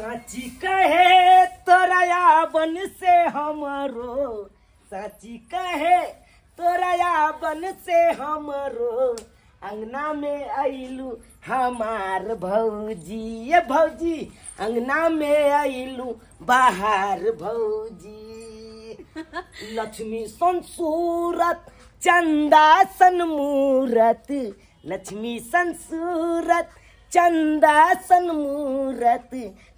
साची कहे तोरा बन से हमरो, साची कहे तोरा बन से हमरो, अंगना में आइलू हमार भौजी, ये भौजी अंगना में आइलू बाहर भौजी। लक्ष्मी सन सूरत चंदा सन मूरत, लक्ष्मी सन सूरत चंदा सन मूरत,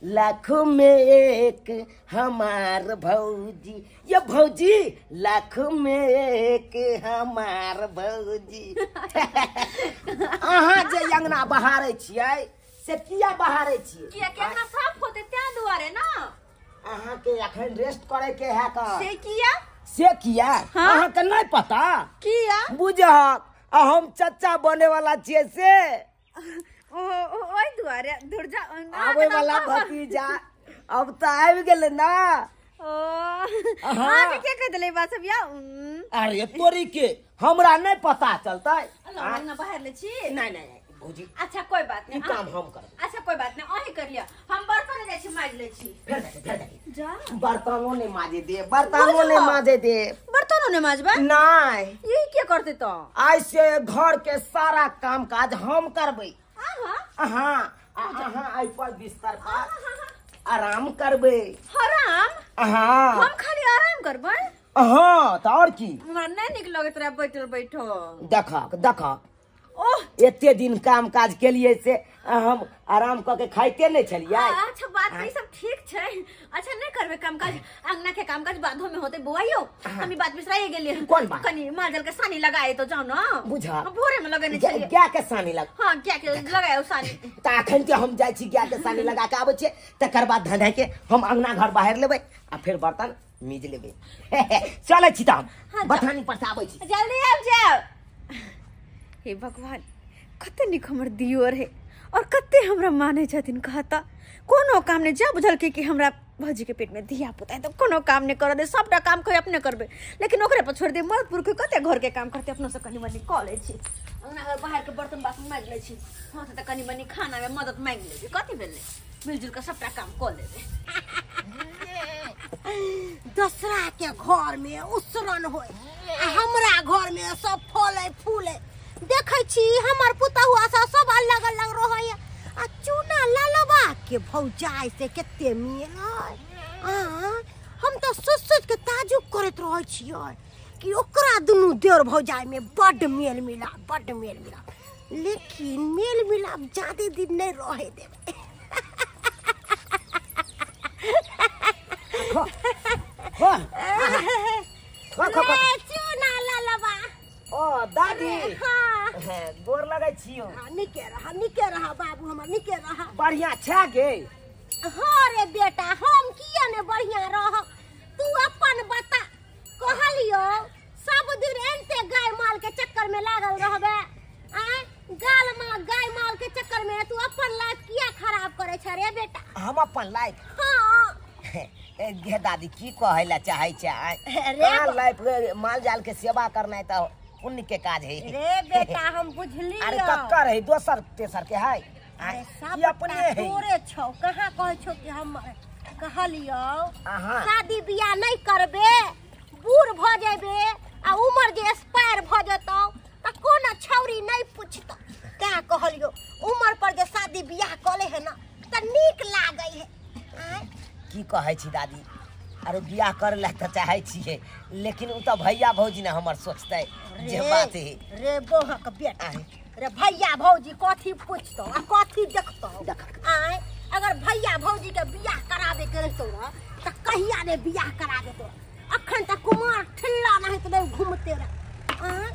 लाखों में एक हमार भौजी, ये भौजी लाखों में एक हमार भौजी। अहाँ जे अंगना बहारै छियै से किया बहारै छियै? किया के अंगना साफ होते त्या दुआरे ना। अहाँ के अखन रेस्ट करे के है का? से किया? से किया? हाँ? अहाँ के नहीं पता? किया? बुझहक हम चचा बने वाला छियै से। ओहि दुआरे दूर जा आवे वाला भतीजा अब तो आबि गेलै ना। ओ अहाँ के कह देले बात सब या? अरे तोरी के हमरा नहीं पता चलतै। अंगना बाहर ले छी? नहीं नहीं भौजी। अच्छा कोई बात नहीं, काम हम करबै। अच्छा कोई बात नहीं, अहीं कर लिया, हम बर्तन जाइ छी माज ले छी। फेर दे जा। बर्तनो नहीं माजे दे, बर्तनो नहीं माजे दे। बर्तनो नहीं माजबा? नहीं। ई के करते तो? आज से घर के सारा काम काज हम करबै। हाँ हाँ, आई पर बिस्तर पर आराम करबै। आराम? हाँ। हम खाली आराम करबै? हाँ तो और की? हमरा नहीं नीक लगैत रहे बैठल बैठल। देखा देखा ओह एते दिन काम काज के लिए से हम आराम क के खाइते नहीं छलियै। अच्छा बात ई सब ठीक छै। अच्छा नहीं करबे काम काज, अंगना के काम काज बाधो में होते बुआइयो। हम ई बात बिसराई गेलियै। कोन बात? कनी माल के सानी लगाए तो जाओ ना। बुझा भोरे में लगेने छलियै। गाय के सानी लग? हां गाय के लगायो सानी। त अखन के हम जाइ छी गाय के सानी लगा के आबै छियै, तकर बाद धंधा के हम अंगना घर बाहर लेबै आ फेर बर्तन मीज लेबै। चलै छी त हम बथानी पर से आबै छी। जल्दी आबि जाओ। हे भगवान कते नीक हमर दियोर है और कते हमरा मानै छथिन। कहता कोनो काम नहीं, जा बुझलकै कि हमरा भौजी के पेट में धिया पुता है तो कोनो काम नहीं कर दे, सबटा काम कहे अपने करबे, लेकिन ओकरे पर छोड़ दे। मर्द पुरुष के कते घर के काम करते, अपना से कनी मनी कऽ लै छी, अंगना घर बाहर के बर्तन बासन माजि लै छी, हाँ तऽ कनी मनी खाना में मदद मांगि लेबै, कथी भेलै मिलजुल के सबटा काम कऽ लेबै। दोसरा के घर में उसरन होय आ हमरा घर में सब फले फूले। देखै छी हमर पुतहुआ सब अलग अलग रहै आ चूना ललबा के भौजाइ से कते मेल है। हम तो सोच सोच के ताजुब करैत रहै छियै कि ओकरा दुनू देर भौजाइ में बड्ड मेल मिलाप, बड्ड मेल मिलाप, लेकिन मेल मिलाप ज्यादे दिन नहीं रहे देबै। चूना ललबा। ओ दादी। हाँ गोर लगै छियौ। नीके रहा, नीके रहा बाबू हमर, नीके रहा। बढ़िया छै गे? हाँ रे बेटा, हम किया ने बढ़िया रह, तू अपन बता। कहलियो सब दिन एनते गाय माल के चक्कर में लागल रहबे, आय गाल माल गाय माल के चक्कर में तू अपन लाइफ किया खराब करे छ रे बेटा? हम अपन लाइफ? हाँ। गे दादी की कहै ला चाहै छै? अरे लाइफ माल जाल के सेवा करनाइ त पुण्य के काज है रे बेटा, हम बुझली। अरे कक्कर है, दोसर तेसर के है। अरे सब अपने है, तोरे छौ। कहाँ कहै छौ कि हम कहलियौ शादी बियाह नहीं करबे, बूढ़ भ जेबे आ उम्र जे एक्सपायर भ जेतौ त कोनो छौरी नहीं पूछतौ। का कहलियौ उम्र पर जे शादी बियाह कले है ना त नीक लागै है। की कहै छी दादी? अरे बियाह करे ला त चाहै छियै, लेकिन उ त भैया भौजी ने हमर सोचतै जे बात है। रे बोहक बेटा, रे भैया भौजी कथी पूछतौ आ कथी देखतौ? आय अगर भैया भौजी के बियाह कराबे के रहतौ न त कहिया ने बियाह करा देतौ? अखन त कुमार ठिल्ला नहीं त घूमते रह। आय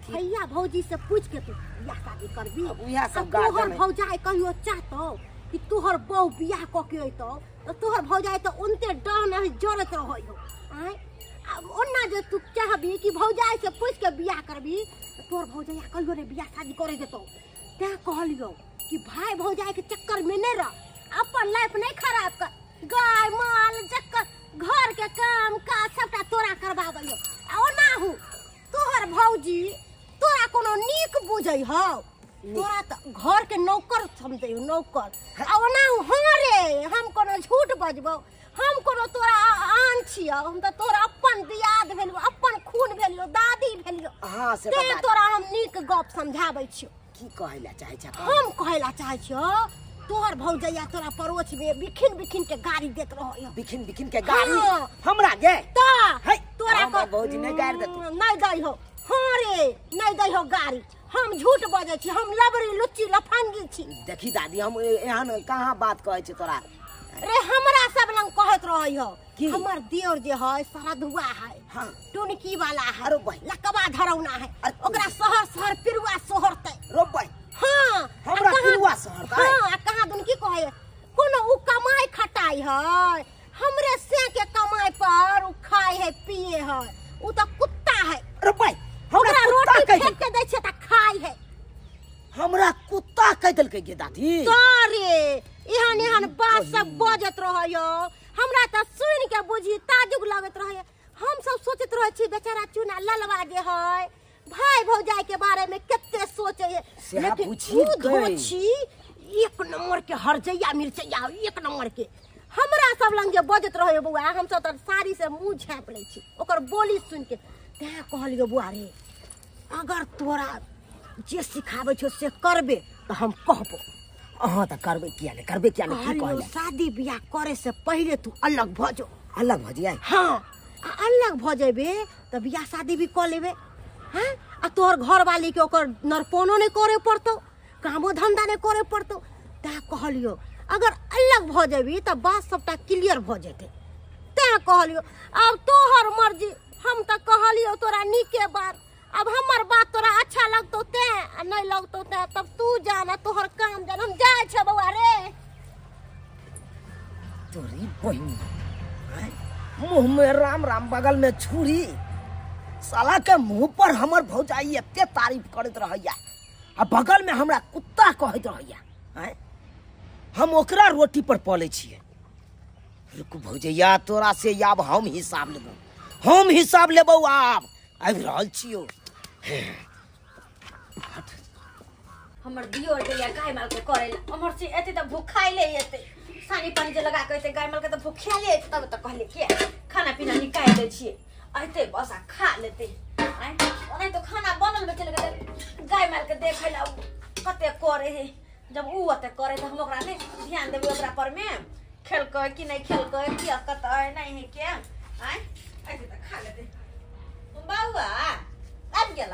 भैया भौजी से पूछ के तू बियाह शादी करबी? उहे सब तोहर भौजाई कहियो चाहतौ कि तोहर बहू बियाह क के अइतौ त तोहर भौजाई त उनते डह नहीं जरत रहै हो। आय ओना जे तू चाहबी कि भौजाई से पूछ के बियाह करबी त तोहर भौजाई कहियो ने बियाह शादी करे देतौ। तें कहलियौ कि भाई भौजाई के चक्कर में नहीं रह, अपन लाइफ नहीं खराब कर। गाय माल चक्कर घर के काम काज सबटा तोरा करबाबैयो। आ ओना हूँ तोहर भौजी तोरा कोनो नीक बुझै हौ, तोरा त घर के नौकर समझै नौकर। आ ओना हाँ रे बजबौ। हम कोनो तोरा आन छियौ, हम तऽ तोरा अपन दियाद भेलियौ, अपन खून भेलियौ, दादी भेलियौ। हां से ते तोरा हम नीक गप समझाबै छियौ। की कहै ला चाहै छ? हम कहै ला चाहै छियौ तोहर भौजैया तोरा पड़ोस में बिखिन बिखिन के गाड़ी देत रहै। बिखिन बिखिन के गाड़ी? हमरा गे त तोरा को भौजी नहीं गाड़ी देत? नहीं दै हो। हां रे नहीं दै हो गाड़ी। हम झूठ बजै छी, हम लबरी लुच्ची लफंगी छी। देखी दादी हम एहन कहाँ बात कहै छी तोरा। रे हमरा सब लंग कहत रहै हो हमर देवर जे है सरधुआ है, हां टुनकी वाला है, अरे भाई लकवा धरौना है, ओकरा शहर शहर पिरुआ सोहरतै। रो भाई हां हमरा पिरुआ सोहरतै। हां कहाँ दुन की कहै कोनो उ कमाई खटाई है, हमरे से के कमाई पर उ खाए है पिए है, उ त कुत्ता है। रो भाई हमरा रोटी फेंक के दै छै त खाई है। हमरा कुत्ता कह देलकै गे दादी? तोरे एहन एहन बात सब बजत रहै, हमरा त सुन के बुझी ताजुब लगत रहै। हम सब सोचत रहै छी बेचारा चुना ललवा जे है भाई भौजाई के बारे में कते सोचे है, लेकिन उ धोछी एक नंबर के हरजैया मिर्चैया एक नंबर के। हमरा सब लंग जे बजत रहै बौआ, हम सब त साड़ी से मुंह झाँप लै छी ओकर बोली सुन के। तैं कहलियो बौआ रे अगर तोरा जे सिखाबै छौ से करबे त हम कहबो। अहाँ त करबे किया ने, करबे किया ने? की कहले शादी बियाह करे से पहिले तू अलग भ जो। अलग भ जाय? हां आ अलग भ जेबे त बियाह शादी भी क लेबे। हां आ तोहर घर वाली के ओकर नरपोनो नै करे पड़तौ, कामो धंधा नै करे पड़तौ। तैं कहलियो अगर अलग भ जेबी त बात सबटा क्लियर भ जेतै। तैं कहलियो अब तोहर मर्जी, हम त कहलियो तोरा नीके बात। अब हमर बात तोरा अच्छा लगतौ तैं आ नहीं लगतौ तैं तब तू जाना, तोहर काम जान, हम जाइ छौ बौआ रे। तोरी बहिन मुंह में राम राम बगल में छुरी, साला के मुंह पर हमर भौजाई एते तारीफ करैत रहैया आ बगल में हमरा कुत्ता कहैत रहैया। हम ओकरा रोटी पर पलै छियै। रुक भौजैया तोरा से आब हम हिसाब लेबौ, हम हिसाब लेबौ, आब आबि रहल छियौ। हमर दियोर के गाय माल के करेला हमर से एते त भूखाइले एते सानी पानी जे लगा के एते गाय माल के त भूखाइले एते, तब त कहले के खाना पीना निकाल दै छियै एते बस आ खा लेते। आय ओना तो खाना बनल में चल गेलै गाय माल के देखैला कते करे है। जब उ ओते करे त हम ओकरा नै ध्यान देबै, ओकरा पर में खेलकै कि नै खेलकै कि कत नहीं है के। आय एते त खा लेते। बौआ आबि गेल,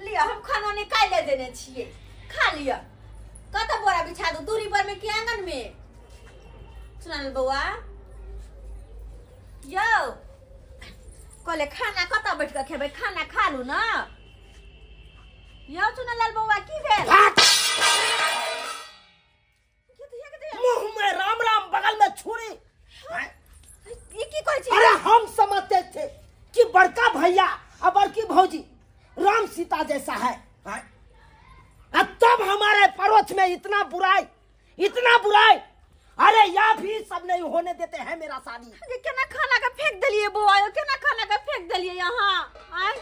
लिअ हम खाना निकालि देने छियै, खा लिअ। कत बोरा बिछा दू दूरी पर में कि आंगन में? सुनल बौआ यौ कहले खाना कत बैठ के खेबै, खाना खा लू न। यौ चुनलाल बौआ की भेल? मुंह में राम राम बगल में छुरी, ई की कहै छी? अरे हम समझते थे कि बड़का भैया और बड़की भौजी राम सीता जैसा है, तब हमारे पड़ोस में इतना बुराई, इतना बुराई। अरे या भी सब नहीं होने देते हैं मेरा शादी। केना खाना का फेंक देलिए बौआ, केना खाना का फेंक देलिए यहाँ? आय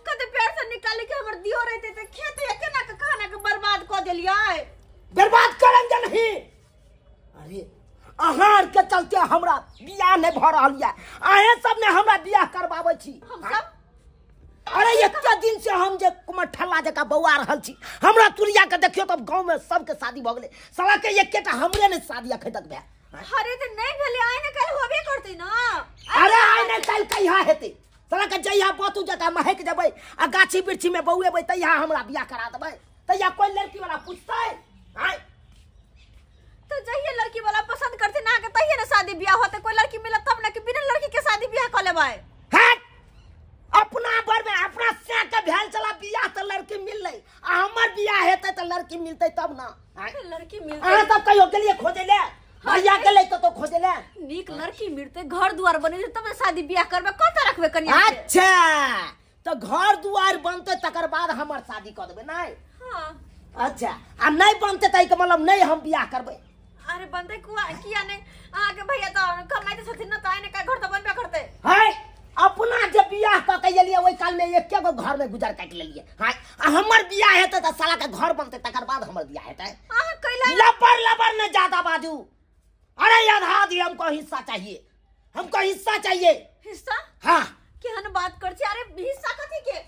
कते पैर से निकाले के हमर दियो रहते ते खेत या केना के खाना के बर्बाद क देलिए? बर्बाद करेंगे नहीं। अरे अहां के चलते हमरा बियाह नहीं भ रहल या, अहे सब ने हमरा बियाह करबाबै छी हम सब। अरे एते दिन से हम जे कुमठल्ला जका बौआ रहल छी, हमरा तुरिया के देखियो तब गांव में सबके शादी भ गेलै, साला के एकेटा हमरे ने शादी अखन तक भेल। अरे त नहीं भेलै, आइ ने काल्हि होबे करतै न। अरे आइ ने काल्हि कहिया हेतै? साला के जहिया बतू जका महक जेबै आ गाछी वृक्षी में बौएबै तहिया हमरा बियाह करा देबै, तहिया कोई लड़की वाला पूछतै? आइ तो जहिया लड़की वाला पसंद करते ना के तहिया ना शादी बियाह होते, कोई लड़की मिलत तब ना कि बिना लड़की के शादी बियाह क लेबै। हट अपना बर में अपना से के भेल चला बियाह त लड़की मिललै आ हमर बियाह हेतै त लड़की मिलतै तब ना। लड़की मिलतै अहाँ सब कहियो गेलियै खोजै ले? भैया गेलै त तो खोजै ले। नीक लड़की मिलतै, घर दुआर बनेतै तब ना शादी बियाह करबै, कत रखबै कनिया के? अच्छा त घर दुआर बनतै तकर बाद हमर शादी क देबै नै? हां अच्छा आ नै बनतै त के मतलब नै हम बियाह करबै। अरे बनतै कुआ किया नै? अहाँ के भैया त कमाइत छथिन न त आइ ने का घर त बनबे करतै। है अपना जे बियाह क के एलियै ओहि काल में एके गो घर में गुजर काटि लेलियै। हां आ हमर बियाह हेतै त साला के घर बनतै तकर बाद हमर बियाह हेतै। अहाँ कैला लबर लबर न ज्यादा बाजू। अरे आधा आधी हमको हिस्सा चाहिए, हमको हिस्सा चाहिए। हिस्सा? हाँ। केहन बात कर छी? अरे हिस्सा कथी के?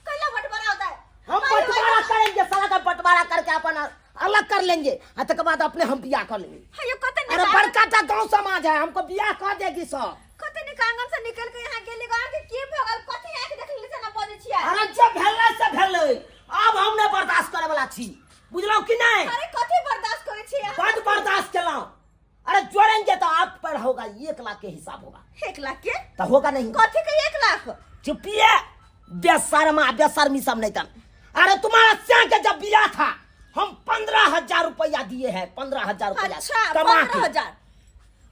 कैला बंटवारा होता है? हम बंटवारा करेंगे, साला का बंटवारा करके अपन अलग कर लेंगे, आ तक बाद अपने हम बियाह कर लेंगे। हां कते अरे बड़का टा गांव समाज है, हमको बियाह कर देगी सब। कते निक आंगन से निकल के यहां गेली गांव के की भगल कथी आंख देख लेली से ना बजै छियै? अरे जे भेलै से भेलै, अब हम नै बर्दाश्त करे वाला छी, बुझलौ कि नहीं? अरे कथी बर्दाश्त करै छी? बड बर्दाश्त केलौ। अरे जोड़ेंगे तो आप पर होगा 1 लाख के हिसाब होगा। 1 लाख के तो होगा नहीं। कथी के 1 लाख? चुपिए बेशर्मा, बेशर्मी सब नहीं तन। अरे तुम्हारा स्या के जब बियाह था हम 15,000 रुपया दिए हैं, 15,000 रुपया। अच्छा 15,000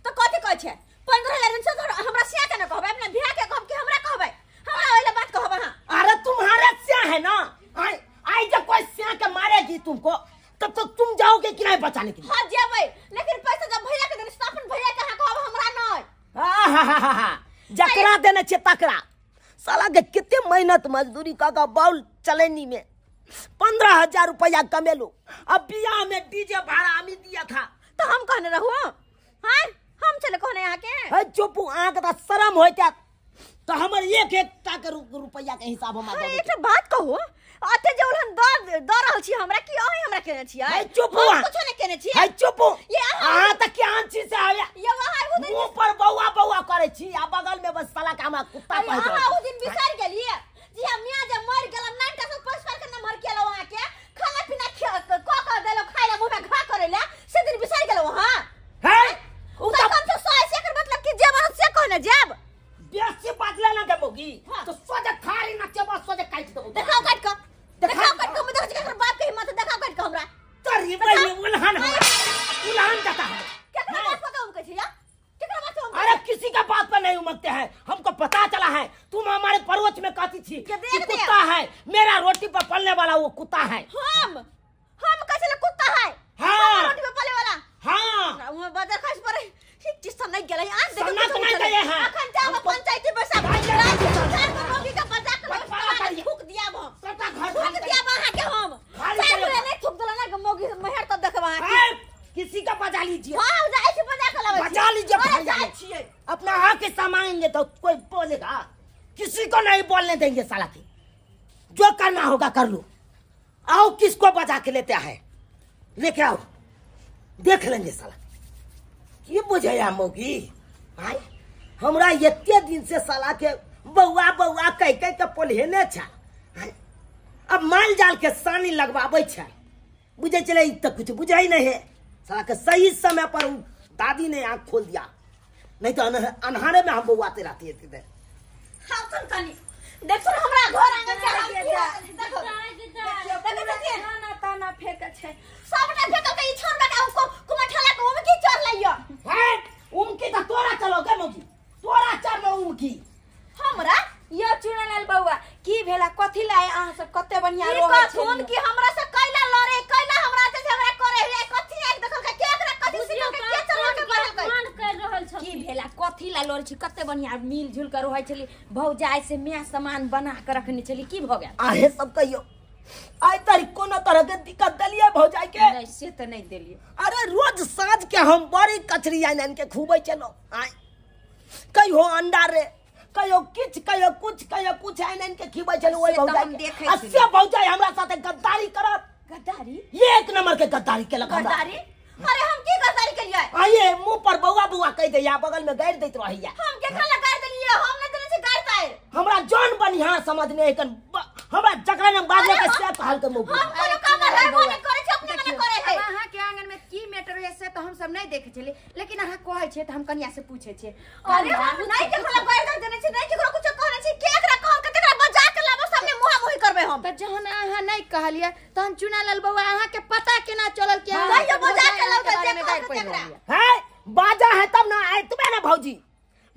तो कथी कहै छै? 15,000 में से हमरा स्या के न कहबै, अपना बियाह के कहब कि हमरा कहबै? हमरा ओइला बात कहब अहाँ। अरे तुम्हारे स्या है ना, आई आई जब कोई स्या के मारेगी तुमको तब तो तुम जाओगे कि नहीं बचाने के लिए? हां जेबै, लेकिन पैसा जब भैया के देने अपन भैया के अहाँ कहब, हमरा नहीं। हा जकरा देने छे तकरा। साला के कितने मेहनत मजदूरी का बाउल चलेनी में 15,000 रुपया कमेलो, अब बियाह में डीजे भाड़ा हमी दिया था। तो हम कहने रहू? हां हम चले कहने यहाँ के। है चुप, अहाँ के त शरम होय त तो हमर एक एक टा के रुपया के हिसाब हम अरे एक बात कहू, अते जे उलहन द रहल छी हमरा की अहीं हमरा केने छियै? है चुप, हम कुछो नै केने छियै। है चुप, ये अहाँ त केहन छी से आवे ये वहाँ उ दिन मुंह पर बौआ बौआ करै छी आ बगल में बस साला के हमरा कुत्ता कहै छै। अहाँ उ दिन बिसर गेलियै जी हम मियां जे मर गेल 9 टा से पोस पाल के नमहर केलौ अहाँ के, खाना पीना क क देलौ खाइ ला मुंह में घा करै ला, से दिन बिसर गेलौ अहाँ? है उ त कम से 100 से एकर मतलब कि जे बनत से कहने जाब। बेसी बाजले ना देबोगी तो सोझे थारी नचेबो, सोझे काटि देबो। देखाओ काटि के, देखाओ काटि के, हम देखै छी केकर बाप के हिम्मत, देखाओ काटि के हमरा। तोरी बहिन उलहन उलहन जाता है। केकरा बात पर उमकै छी या? केकरा बात पर? अरे किसी का बात पर नहीं उमकते हैं, हमको पता चला है तुम हमारे पड़ोस में कहती थी कि कुत्ता है मेरा रोटी पर पलने वाला, वो कुत्ता है। हम कहै कुत्ता है? हां रोटी पर पले वाला। हां वो बाजार खस पर किस्सा नहीं गेलै आज देखो नहीं गए हैं। अखन जाब पंचायती बैसा चार गो रोगी के बजा के थूक दियाब हम, सबटा घर थूक दियाब अहाँ के हम। चार गो नहीं थूक देला ना मोगी मेहर तब देखब अहाँ के। किसी का बजा लीजिए। हां जाय छी बजा के लाबै, बजा लीजिए भाई, जाय छियै अपना हक हिस्सा मांगेंगे तो कोई बोलेगा? किसी को नहीं बोलने देंगे साला के, जो करना होगा कर लो। आओ किसको बजा के लेते हैं, लेके आओ देख लेंगे साला। की बुझैया मौगी आय हमरा एते दिन से साला के बौआ बौआ कह कह के पोल्हेने छ, अब माल जाल के सानी लगवाबै छ, बुझे चले तो कुछ बुझे नहीं है साला के। सही समय पर दादी ने आंख खोल दिया, नहीं तो अनहारे में हम बौआते रहते थे। हाँ सुन कनी देखो हमरा घर आंगन से देखो देखो ताना ताना फेंक छै सबटा फेंकल के ई छोड़ के उनको कुमठला के उमकी चढ़ लइयो। हैं उमकी त तोरा चलो गे मौगी, तोरा चढ़ उमकी हमरा। यो चुनलाल बौआ की भेला कथि लाए अहाँ सब कते बढ़िया रहै छै कथुन की हमरा से कैला लड़े कैला हमरा से झगड़ा करे है कथि आइ देखल के केकरा कथि सिखल के के चलो के बढ़ल के मान कर रहल छ। की भेला कथि ला लड़े छी? कते बढ़िया मिल जुल के रहै छली, भौजाई से my सामान बना के रखने छली, की भ गेल? आहे सब कहियो आइ तारी कोनो तरह के दिक्कत देलियै भौजाई के? नहीं से त नहीं देलियै। अरे रोज साँझ के हम बड़ी कचरी आनि आनि के खुबै छलौ, आइ कहियो अंडा रे कहियो किछ कहियो कुछ कहियो कुछ आनि आनि के खिबै छलौ ओहि भौजाई के। आ से भौजाई हमरा साथे गद्दारी करत। गद्दारी? एक नंबर के गद्दारी केलक हमरा। गद्दारी? अरे हम की गद्दारी केलियै? आइए मुंह पर बौआ बौआ कहि दैया, बगल में गारि दैत रहैया। हम केकरा लग गारि देलियै? हम नहि देने छी गारि तारि। हमरा जौन बनिहार समझने एकन हमरा जकरा नाम बाजले के से कहल के मुंह। हम कोनो काम रहबो नहि करै छी, अपने मने करै है। अहाँ के आंगन में की मैटर है से तो हम सब नहीं देखे छली, लेकिन अहाँ कहै छियै त हम कनिया से पूछै छियै। अरे हम नहि केकरो गारि देने छी, नहि केकरो कुछ कहने छी, केकरा कहल के केकरा बजा के लाबो सामने मुहा मुही करबै हम। त जहन अहाँ नहीं कहलियै तहन चुनालाल बौआ अहाँ के पता केना चलल के कहियो बजा के लाउ त जे कहल केकरा है बाजा है तब ना आय तुमे ना भौजी।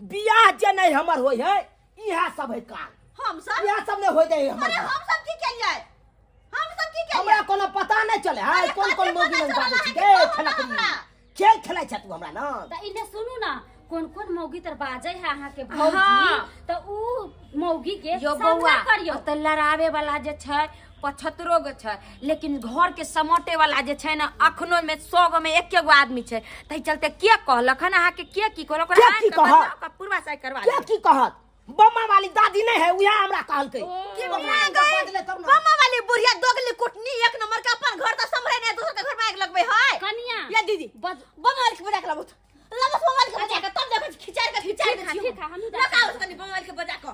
बियाह जे नहीं हमर होय है इहा सब है काम। हम सब इहा सब नहीं होय जाय हमर। अरे हम सब की केलियै? हम सब की केलियै? हमरा कोनो पता नहीं चले है कोन कोन मौगी लग बाजै छी गे। खेला खेल खेलै छ तू हमरा ना। त इने सुनू ना कोन कोन मौगी तर बाजै है अहाँ के भौजी, त उ मौगी के यो बौआ त लड़ावे वाला जे छै 75 गो छै, लेकिन घर के समटे वाला जे छै ने अखनो में 100 गो में 1 गो आदमी छै। तहि चलते के कहलक हन अहाँ के के की कहलक? के की कहत? पूर्वा साइ करवा के की कहत? बम्मा वाली दादी नहीं है उहा हमरा कहलकै। की बम्मा वाली बुढ़िया दोगली कुटनी एक नंबर के, अपन घर त संभरे नै दोसर के घर में आग लगबै है। कनिया या दीदी बम्मा वाली के बजा के लाबो, लाबो बम्मा वाली के बजा के तब देखै खिचार के खिचार दे छी। ठीक है, हम लगाओ कनी बम्मा वाली के बजा के।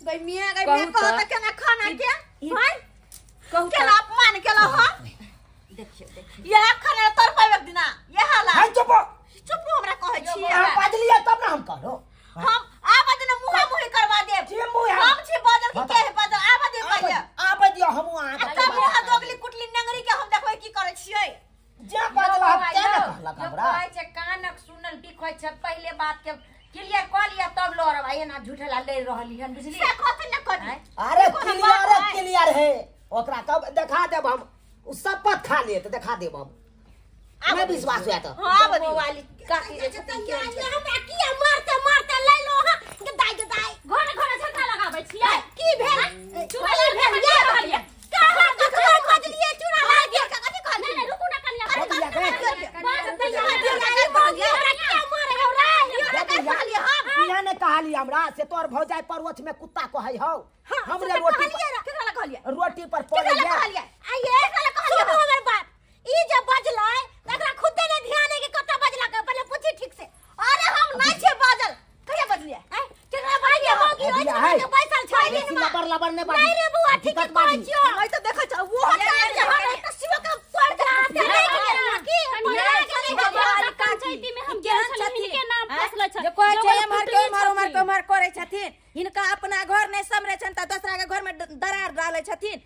गई मियां गई मियां कहत केना खाना के हाय कहू केना अपमान केला ह। देखियो देखियो यह खाना तर पाबे दिना यह हाला। हाय चुप चुप हमरा कहै छी। अहाँ बाजलियै तब ना हम कहलो। हम आब दिन मुहा मुही करवा देब। जे मुँह हम छी बाजल की के है बाजल आब दे पहिले आब दियो हम अहाँ के तब मुहा दोगली कुटली नंगरी के हम देखबै की करै छियै। जे बाजल हम के ने कहलक हमरा? कहै छै कानक सुनल बिखै छै, पहिले बात के क्लियर क लिया तब लड़ब। आइ एना झूठला ले रहली हन बुझली से कथि न कथि। अरे क्लियर क्लियर है, ओकरा कब देखा देब हम। उ शपथ खा ले त देखा देब हम। नहीं विश्वास हुआ तो हां बम्मा वाली काकी जे छथिन के हमरा किया मारते मारते ले लो हां गदाई गदाई घर घर झटका लगाबै छियै। की भेल? चूड़ा भेल ये रहलियै कहां ककरा बजलियै? चूड़ा लाग गेल कथि कहलियै? नहीं रुकू ना कनिया, अरे बस तैयार किया ने कहली हमरा से तोर भौजाई परोछ में कुत्ता कहै हौ। हमरे रोटी केकरा कहलियै? रोटी पर पड़ै कहलियै आइए कहलियै हमर बाप ई जे बजलै तकरा खुदे नै ध्यान है कि कत बजला के पहिले पूछी ठीक से। अरे हम नै छे बाजल, कहिया बजलियै? केकरा बजलियै? मौगी ओइ के बैसल छै लबर लबर नै बाजी। नहीं रे बुआ ठीक कहै छियो। नै त देखै छ वो हटा जे हम त शिव के पड़ जा की पंचायती में हम गेल छलियै, हिनके नाम फसले छै जे कहै छै एमहर के ओमहर ओमहर के ओमहर करै छथिन। हिनका अपना घर नै समरे छनि त दोसरा के घर में दरार डालै छथिन।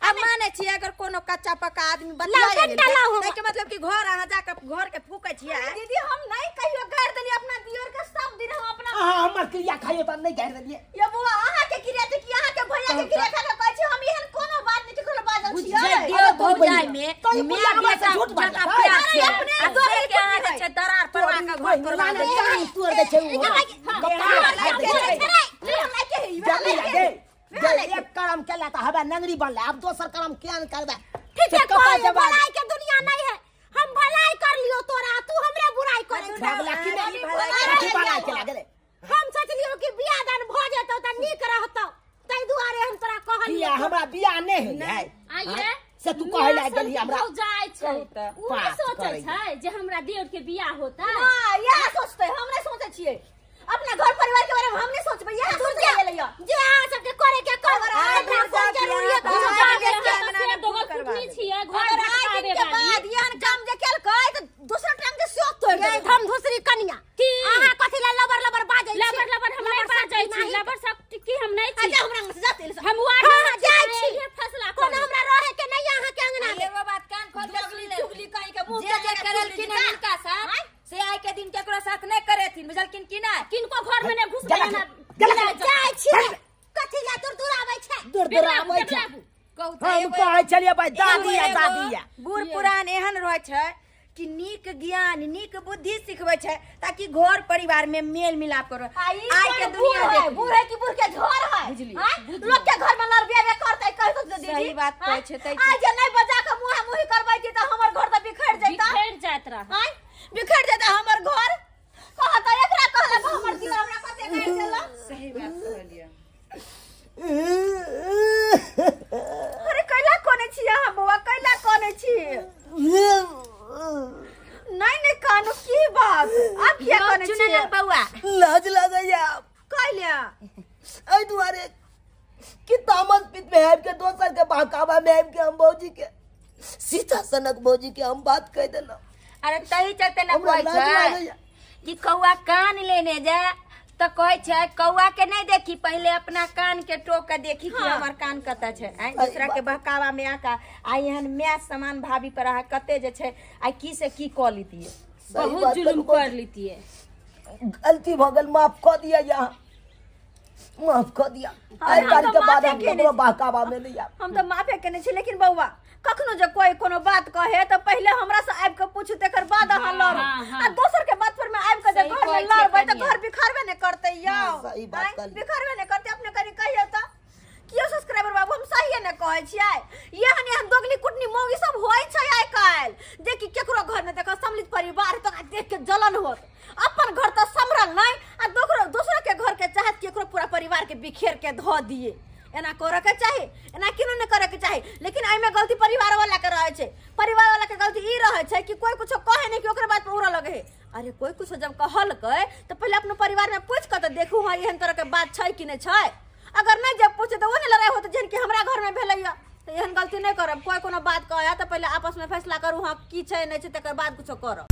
अब मानै छियै अगर कोनो कच्चा पक्का आदमी बतियाइ गेल के मतलब कि घर अहाँ जाके घर के फूकै छियै। दीदी हम नै कहियो गारि देलियै अपना दियोर के, सब दिन हम अपना अहाँ हमर क्रिया खाइयो त नै गारि देलियै। ये बुआ अहाँ के क्रिया छै कि अहाँ के भैया के क्रिया खा के कहै छी? हम एहन कोनो बात नै ककरो बाजल छियै। दियो भौजाई में मैं बेटा झूठ बाजल अपने दोगली के अहाँ जे छै दरार परवा के घर तोड़वा देलियै। तोड़ दै छै उ एक करम केला त हवा नंगरी बनले, अब दोसर करम केन करबे? ठीक है कोई भलाई के दुनिया नहीं है। हम भलाई कर लियो तोरा, तू हमरे बुराई करे छै। की भलाई केला गेले? हम सोचलियो कि बियाह दान भ जेतौ त नीक रहतौ, तै दुआरे हम तोरा कहलियो। हमरा बियाह नै होय है आइए से तू कहै ला गेली हमरा। भौजाई छै उ नै सोचै छै जे हमरा देवर के बियाह होता। हां इएह सोचतै, हम नै सोचै छियै अपना घर परिवार के बारे में, हम नहीं सोचबै। यह सोच के गेलैया जे अहाँ सब के करे के कर हमरा कोन जरूरी है? दोगल कुटनी छियै घर आइ दिन के बाद एहन काम जे केलकै त दोसर टाइम के शौक तोड़ ये धम धुसरी कनिया की अहाँ कथि ला लबर लबर बाजै छी? लबर लबर हम नै बाजै छी, लबर सब की हम नै छी। अच्छा हमरा से जाते हम वार्ड हां जाइ छी, फैसला कोनो हमरा रहे के नहीं अहाँ के अंगना में। एगो बात कान खोल के सुनि ले, चुगली कहि के मुंह जे जे करलखिन हिनका साथ से आइ के दिन केकरो साथ नै करेथिन, बुझलखिन कि नै? किनको घर में नै घुसबै ना जाइ छी। कथि ला दूर दूर आबै छै? दूर दूर आबै छै। हम कहै छलियै भाई दादी या दादी या बूढ़ पुरान एहन रहै छै कि नीक ज्ञान नीक बुद्धि सिखबै छै ताकि घर परिवार में मेल मिलाप करो। आई के दुनिया है बूढ़ है कि बूढ़ के घर है लोग के घर में लड़बे करतै कहि तो दीदी सही बात कहै छै। तै आज जे नै बजा के मुंह मुही करबै छी त हमर घर त बिखर जैता, बिखर जात रह, हां बिखर जैता हमर घर। कहता एकरा कहलक हमर दिल हमरा कते गारि देलक। सही बात कहलियै। अरे कैला कोने छी अहाँ बौआ, कैला कोने छी? नहीं नहीं कानू की बात आप किया कोने छी? चुनल बौआ लाज लागैया कैला एहि दुआरे कि तामस पित में आबि के दोसर के बहकावा में आबि के हम भौजी के सीता सनक भौजी के हम बात कह देलहुँ। अरे तही चलते न कहै छै कि कौआ कान लेने जा त कहै छै कौआ के नहीं देखी, पहले अपना कान के टोक के देखी कि हमर कान कतऽ छै। आइ दूसरा के बहकावा में आका आइ एहन my समान भाभी पर अहाँ कते जे छै आइ की से की कऽ लीतियै, बहुत जुलुम कर लीतियै। गलती भ गेल, माफ कऽ दिया, यहाँ माफ कऽ दिया। आइ काल्हि के बाद हम ककरो बहकावा में नहीं आब। हम तऽ माफे केने छी, लेकिन बौआ कखनो जे कोई कोनो बात कहे त पहले हमरा से आबि के पूछू तकर बाद अहाँ लड़ू, आ दोसर के बात पर में आबि के जे घर में लड़बै त घर बिखरबे ने करतै यौ। सही बात कहली, बिखरबे ने करतै। अपने कनी कहियो त कियो सब्सक्राइबर बाबू हम सही ने कहै छियै। एहन एहन दोगली कुटनी मौगी सब होइ छै आइ काल्हि, जे कि केकरो घर में देखो सम्मिलित परिवार तो देख के जलन होत, अपन घर तो सम्हरल नहीं आ दोसरो के घर के चाहत केकरो पूरा परिवार के बिखेर के धो दिए। एना करे के चाही, एना केनो नहीं करे के चाही। लेकिन एहिमे गलती परिवार वाला के रहे छै, परिवार वाला के गलती ई रहे छै कि कोई कुछो कहे नहीं कि ओकरे बात पर उड़ऽ लगे है। अरे कोई कुछो जब कहलकै तो पहले अपनो परिवार में पूछ के तो देखू हाँ एहन तरह के बात छै कि नहीं छै। अगर नहीं जब पूछे तो वो नहीं लड़ाई होत जेहन कि हमरा घर में भेलैया। तो एहन गलती नहीं करब, कोई कोनो बात कहे तो पहले आपस में फैसला करू हाँ की छै नहीं छै, तकर बाद कुछो करब।